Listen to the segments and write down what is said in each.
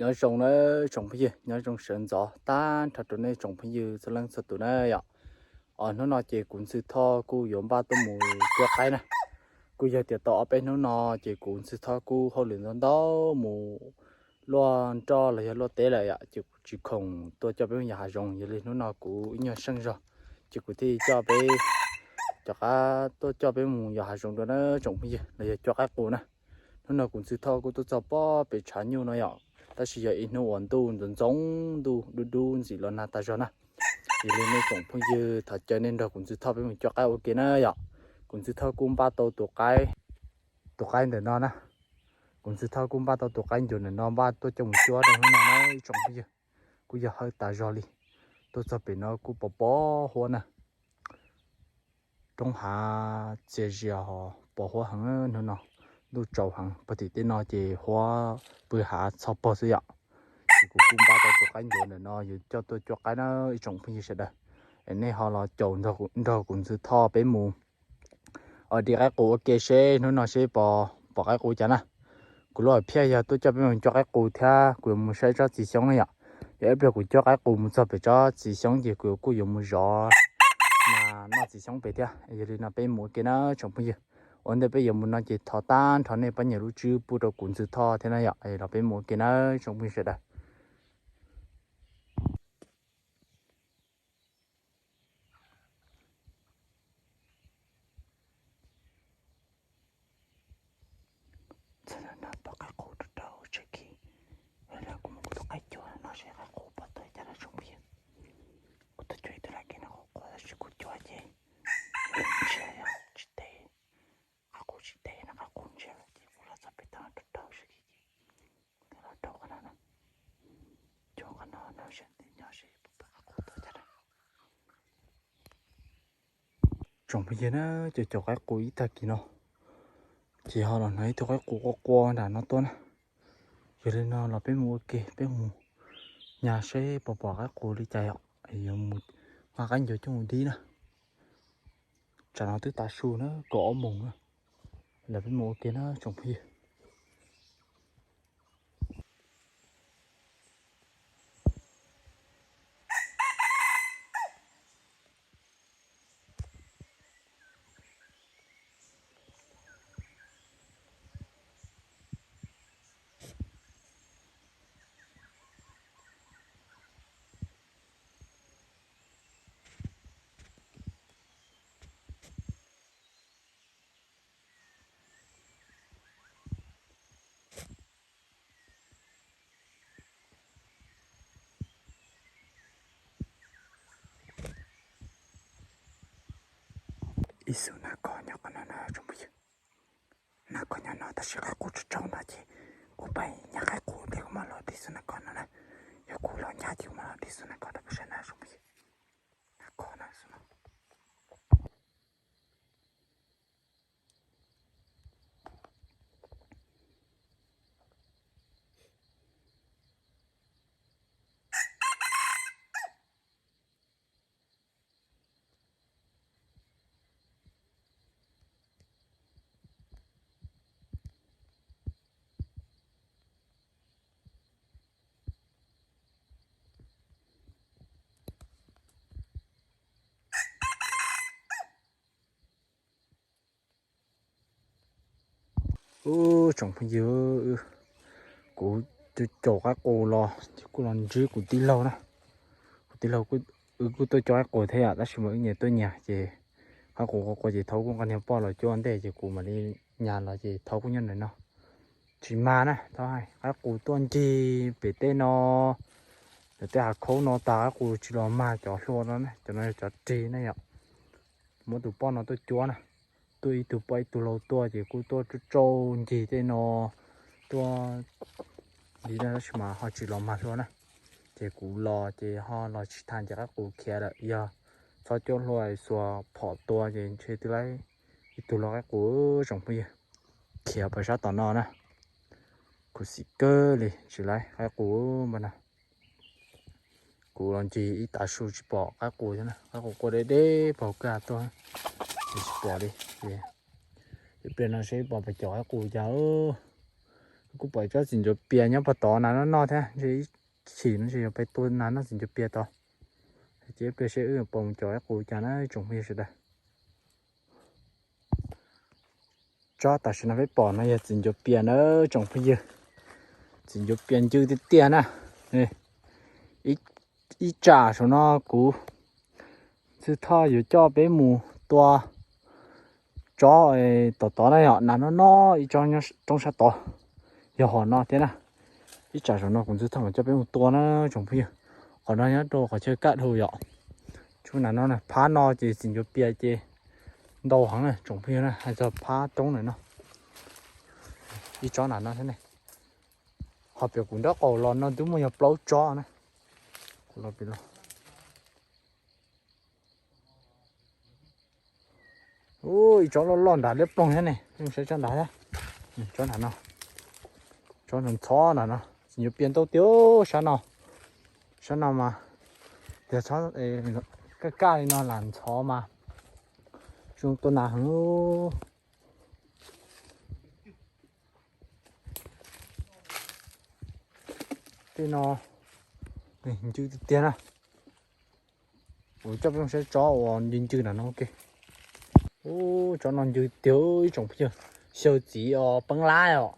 Nyob zoo na tsoom phooj ywg, nyob zoo sawv ntxov tag nrho rau nej tsoom phooj ywg txhua leej txhua tus na yom. Os, hnub no ces kuv Ntxwg Thoj kuj yuav npaj tuaj mus cuab qaib na. Kuj yog tias tau ob peb hnub no ces kuv Ntxwg Thoj kuj hauj lwm ntau ntau mus luaj nroj los yog luaj teb lawm yom, ces kuv tsis khoom tuaj coj peb mus yos hav zoov. Yog li hnub no kuv ib nyuag seej zog, ces kuv thiaj coj peb, rov qab tuaj coj peb mus yos hav zoov dua na tsoom phooj ywg, los yog cuab qaib qus na. Hnub no kuv Ntxwg Thoj kuj tuaj txog pob pem tshav nyuj no yom, tab sis yog ib hnub uas ntuj ntxoov ntxoo, ntuj dub dub ntxim los nag tas zog na. Yog li nej tsoom phooj ywg, thov caw nej nrog kuv Ntxwg Thoj peb mus cuab qaib ua ke na yom. Kuv Ntxwg Thoj kuj npaj tau tus qaib, tus qaib ntawm no na. Kuv Ntxwg Thoj kuj npaj tau tus qaib ncuav ntawm no npaj tuaj coj mus cuab rau hnub no na ib tsoom phooj ywg. Kuj yog hawb tas zog li. Tuaj txog pem no kuj pos pos huab na. Roob hav txias zias ho pos huab heev hnub no. Ntuj tsaus heev, pog tim tej no ces huab pw hav txhoj pog xwb yom. Ces kuv kuj npaj tau tus qaib ncuav ntawm no yuav coj tuaj cuab qaib na ib tsoom phooj ywg sawv daws. Es nej ho los caum nrog kuv Ntxwg Thoj peb mus dim qaib qus ua ke seb hnub no seb pom, pom qaib qus cas na. Kuv lub hom phiaj yog tuaj coj peb mus cuab qaib qus thiab kuv yuav mus saib tsob txiv xyoob na yom. Yog ib pliag kuv cuab qaib qus mus txog pem tsob txiv xyoob ces kuv kuj yuav mus zov mas noj txiv xyoob pem thiab. Yog li no peb mus ua ke na tsoom phooj ywg. Ua ntej peb yuav mus no ces thov tag nrho nej pab nias lub tswb pub rau kuv Ntxwg Thoj thiab na yom. Los peb mus ua ke na tsoom phooj ywg sawv daws. Txog no pom qaib qus rau rau tsev khi. Kuv muab kuv tus qaib cuab no seb qaib qus pom tau cas na tsoom phooj ywg. Kuv tuaj cuab ib tug laj kis no qhuav qhuav tab sis kuv cuab ces ntsiag tsis teb. Qaib qus tsis teb no, qaib qus ntsiag lawm ces kuv los txog pem toj rau rau seb khi ces kuv los rau qhov no na. Cuab qhov no no seb nws nyob seb puas pom qaib qus tau cas na. Tsoom phooj ywg na, cov caum qaib qus ib tag kis no ces ho los hnov ib tug qaib qus qua qua nram no tuaj na. Yog li no los peb mus ua ke, peb mus nyas seb puas pom qaib qus li cas yom. Yuav mus nqa qaib ncuav coj mus dib na. Tsam no twb tav su na, kaum ob moos na. Los peb mus ua ke na tsoom phooj ywg. Ib xub nas kos nyob qhov no na tsoom phooj ywg. Nas kos nyob no tab sis qaib qus tsaug tsaug no ces kuv pais nyas qaib qus ntawd kuv mam los de xub nas kos no na. Yog kuv los nyas ces kuv mam los de xub nas kos rau peb saib na tsoom phooj ywg. Nas kos na xwb no. Ub, tsoom phooj ywg, kuv caum qaib qus los ces kuj los ntsib kuv tij laug na. Kuv tij laug, wb kuj tuaj cuab qaib qus thiab yom, tab sis mas wb nyias tuaj nyias ces qaib qus qua qua ces thaum kuv nqa niag poj los cuab ntej ces kuv mam li nyas los ces thaum kuv nyob ntawm no tsis mag na. Thaum hais qaib qus tuaj ncig pem tej no, pem tej hav khaub no tas qaib qus tsis los mag cov hlua no na, cov no yog cov rig na yom. Muab tus poj no tuaj cuab na, tuaj ib tug poj ib tug lau tuaj ces kuj tuaj tsaug tsaug ncig tej no tuaj li na, tab sis mas ho tsis los mag hlua na. Ces kuv los ces ho los tsis tau ces qaib qus khiav lawm, yog txhob cuab hlua xuas phom tua ces ntshe twb laib ib tug lau qaib qus tsoom phooj ywg. Khiav pais sab tom no na, khuv xim kawg li tsis laib qaib qus npaj na. Kuv los ncig ib tav su tsis pom qaib qus thiab na, qaib qus qua deb deb pag kag tuaj, tsis pom li. Ib pliag no seb pom pes caum qaib qus cas. Kuj pom tsob txiv ncuav pias nyob puag tod na, noj noj thiab, ntshe ib chim no ntshe yuav pais tua nas noj txiv ncuav pias tod. Ces ib pliag seb wb yuav pom mus cov ib qus cas na tsoom phooj ywg sawv daws. Tsob tam sim no peb pom no yog txiv ncuav pias na tsoom phooj ywg. Txiv ncuav pias ncw tiag tiag na. Ib tsam saum no kuv Ntxwg Thoj yuav coj peb mus tua tsob tom tod na yom, nas noj noj ib tsob roob sab tod. Yog hom no thiab na. Ib tsam saum no kuv Ntxwg Thoj mam coj peb mus tua na tsoom phooj ywg. Qhov no nyob rau qhov chaw kaj dhau yom. Tsob nas no phab no ces txiv ncuav pias ces ntau heev na tsoom phooj ywg na, hais txog phab roob ntawm no. Ib tsob nas no thiab ne. Ho pem kuv nraub qaum los no twb muaj yog plaub tsob na. Ib tsob loj loj nrad liab ploog thiab ne, saib tsob nrad thiab. Tsob nrad no, tsob ntxhov nrad no, txiv ncuav pias ntau tiag sab no. Sab no mas yog tsob kaj kaj li no lam ntxhov mas zoo tua nas heev. Tej no ncw tiag tiag na. Kuv coj peb mus saib tsob uas ncw ncw nram no ke. Ub, tsob no ncw tiag ib tsoom phooj ywg. Xyaw txiv os peeb lab os.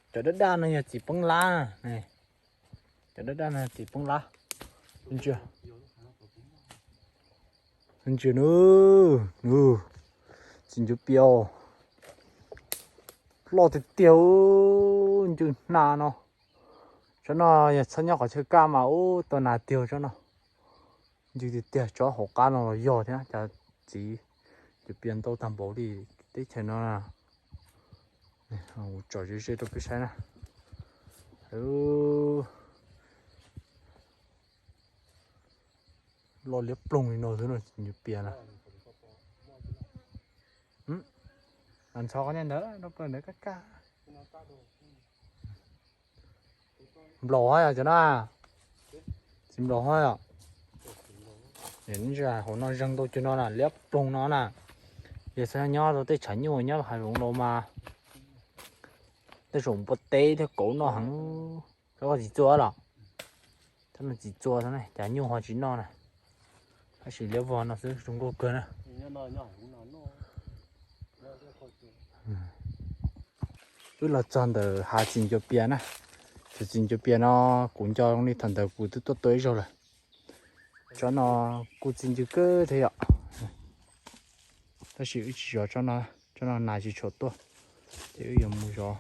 Cov daj daj no yog txiv peeb lab. Cov daj daj no txiv peeb lab. Ntsia, ntsia nws, nws, txiv ncuav pias loj tiag tiag, ncw hna no. Tsob no yog txhob nyob qhov chaw kaj mas ub tua nas tiag tsob no. Ncw tiag tiag, tsob hauv qab no los yog thiab, cas txiv ncuav pias ntau tag npaum li teb chaws no. Tsom ze ze rau peb saib na. Loj liab ploog li no xwb no, txiv ncuav pias na. Ntxhov qhov ntawd, ntawd kaj kaj. Nplaum hov yom cov no. Txiv nplaum hov yom. Hauv no zeeg ntau cug no na, liab ploog no na. Yog xav nyob rau tej tshav nyuj nyob hav zoov los mas tej zaum npua teb thiab kauv noj heev. Koj txiv txua los? Tsob no txiv txua xwb ne, cas nyuj ho tsis noj na. Tab sis liab vog no xwb zoo nkauj kawg na. Wb los txog ntawm hav txiv ncuav pias na. Tus txiv ncuav pias no kuv nco zoo li thaum ntawd kuv twb tuaj tua ib zaug lawm. Tsob no kuj txiv ncw kawg thiab yom. Tab sis wb tsis zov tsob no, tsob no nas tsis tshua tuaj. Ces wb yuav mus zov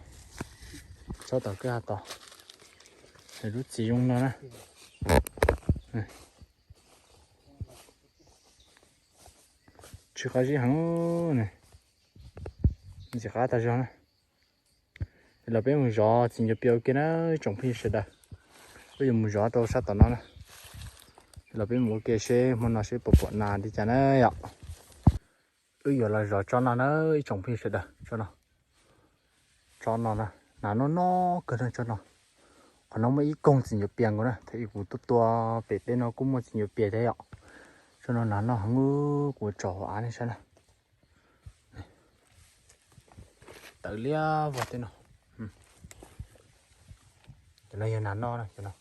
tsob tom kwj ha tod. Lub txiv zoo no na. Tsis qab zib heev ne. Ntxim qab tas zog na. Los peb mus zov txiv ncuav pias ua ke na, tsoom phooj ywg sawv daws. Wb yuav mus zov rau sab tom no na. Los peb mus ua ke seb hmo no seb puas pom nas li cas na yom. Wb yuav los zov tsob no na, ib tsoom phooj ywg sawv daws, tsob no. Tsob no na, nas noj noj kawg na tsob no. Qhov no muaj ib koog txiv ncuav pias nkaus na, thaum ub kuv tuaj tua pem tej no kuj muaj txiv ncuav pias thiab yom. Tsob no nas noj heev, kuv tsom hauv av nej saib na. Tawv liab vog tej no. Cov no yog nas noj na, cov no.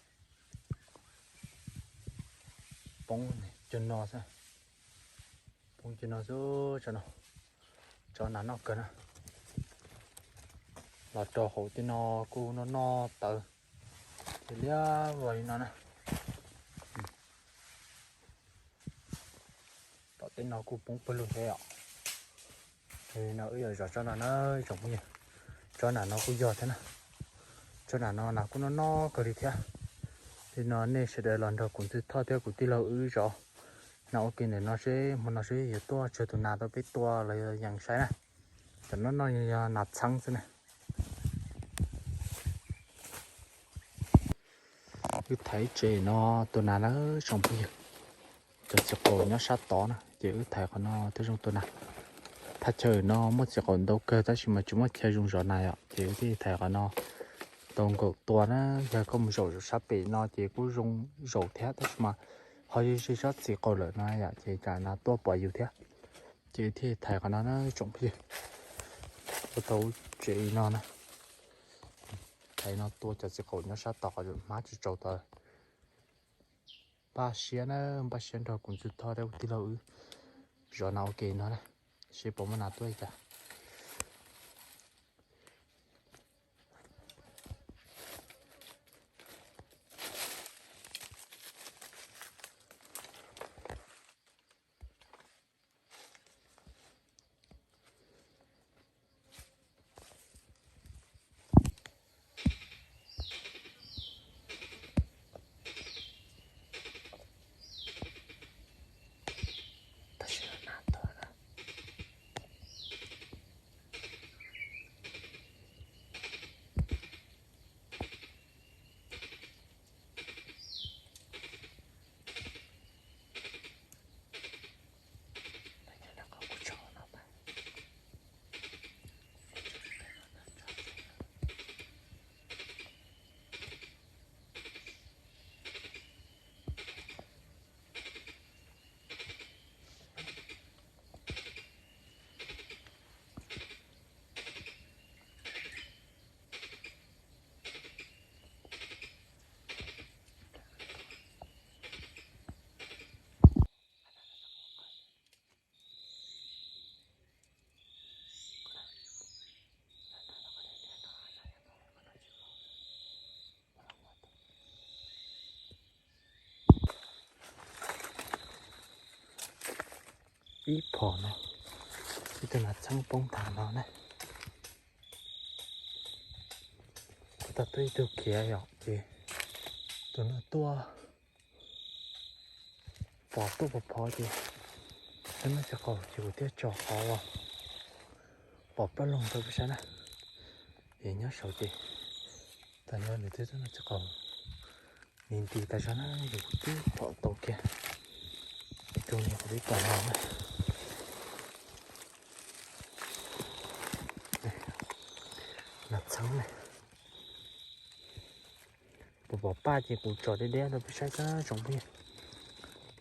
Poob cov no xwb. Poob cov no xwb, tsob no. Tsob nas noj kawg na. Los rau hauv tej no kuj noj noj tawv. Ces liab vog li no na. Tom tej no kuj poob pawg lug thiab yom. Li no wb yuav zov tsob no na, tsoom phooj ywg. Tsob nas no kuj yog thiab na. Tsob nas no nas kuj noj noj kawg li thiab. Li no nej sawv daws los nrog kuv Ntxwg Thoj thiab kuv tij laug wb zov nas ua ke ntawm no seb hmo no seb yuav tuaj tsawg tus nas rau peb tua los yog yees saib na. Cov no no yog nas txheeb xwb na. Wb thaiv tsev no tua nas na tsoom phooj ywg. Cov txiv qaub nyob sab tod na ces wb thaiv qhov no thiaj zoo tua nas. Thaj chaw no muaj txiv qaub ntau kawg tab sis mas tsis muaj chaw zoo zov nas yom, ces wb thiaj thaiv qhov no tau nkaum tua na. Yog koj mus zaum sab pem no ces kuj zoo zaum thiab tab sis mas ho ze ze tsob txiv qaub lawm no yom, ces tsam nas tuaj pom yus thiab. Ces wb thiaj thaiv qhov no na tsoom phooj ywg. Ua tau tsev li no na. thaiv no tua cov txiv qaum nyob sab tod qhov hmab tsis tsaus tod. Npaj siab na, npaj siab nrog kuv ntxwg Thoj thiab kuv tij laug wb zov nas ua ke no na, seb puas muaj nas tuaj li cas. Ib phom no, ib tug nas txheeb poob tag no na. Kuv tau tuaj ib tug khiav yom, ces tus no tuaj pom tuaj pom phov ces twb noj tsis qaum ces kuv thiaj tso qhov uas pom plaub loog rau peb saib na. Es nyob saud ces tas no nws twb tuaj noj tsis qaum, nws nti tas zog na, ces kuv twb pom tau kiag ib tug no kuv twb pom no na. Nas txheeb na. Puas pom paj ces kuv tso deb deb rau peb saib tsoom phooj ywg.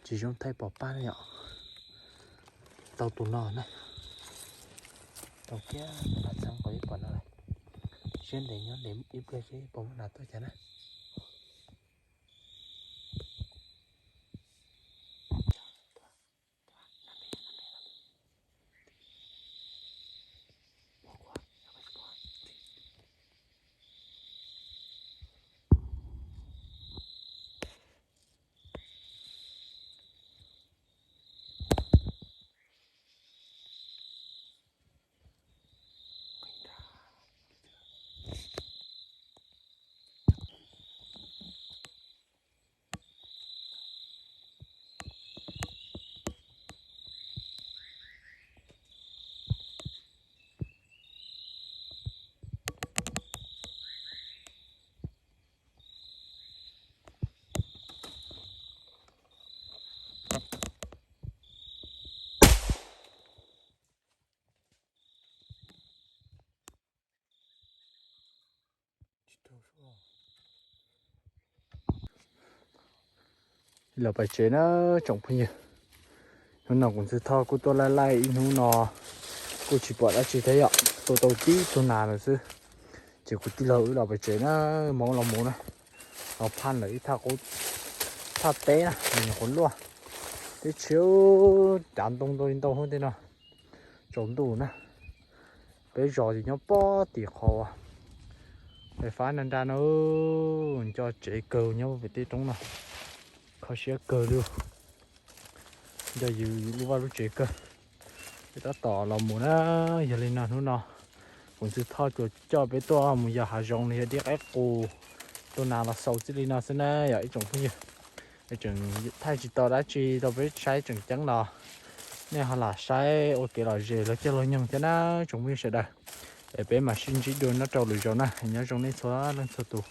Tsis zoo thaij pom paj na yom. Tau tus no na. Tau kiag tus nas txheeb qhov ib pom no lawm. Siab ntev nyob ntev ib pliag seb puas muaj nas tuaj cas na. Los pais tsev na tsoom phooj ywg. Hnub no kuv ntxwg Thoj kuj tuaj laij laij ib hnub no kuj tsis pom dab tsi thiab yom, tua tau tib tug nas lawm xwb. Ces kuv tij laug wb los pais tsev na, hmoob los mus na, los phaj lawm ib thaj qub, thaj teb na, nyuam qhuav luaj. Teb tshia cav ntoo ntau li ntau hub tej no, tsaus ntuj na. Peb zos ces nyob pob tim qhov fais fab nra nra no, nco tsev kawg nyob pem tej roob no, kho siab kawg li. Nco yus lub vaj lub tsev kawg. Peb tab tom los mus na, yog li no hnub no kuv ntxwg Thoj tsuas coj peb tuaj mus yos hav zoov los yog dib qaib qus, tua nas los xaus txij li no xwb na yom ib tsoom phooj ywg. Tseem thaij tsis tau dab tsi rau peb saib tseem ceeb los nej ho lam saib ua kev lom zem los coj los nyoog thiab na tsoom phooj ywg sawv daws. Es peb mam sib ntsib dua nyob rau lwm zaus na, nyob zoo nej txhua leej txhua tus.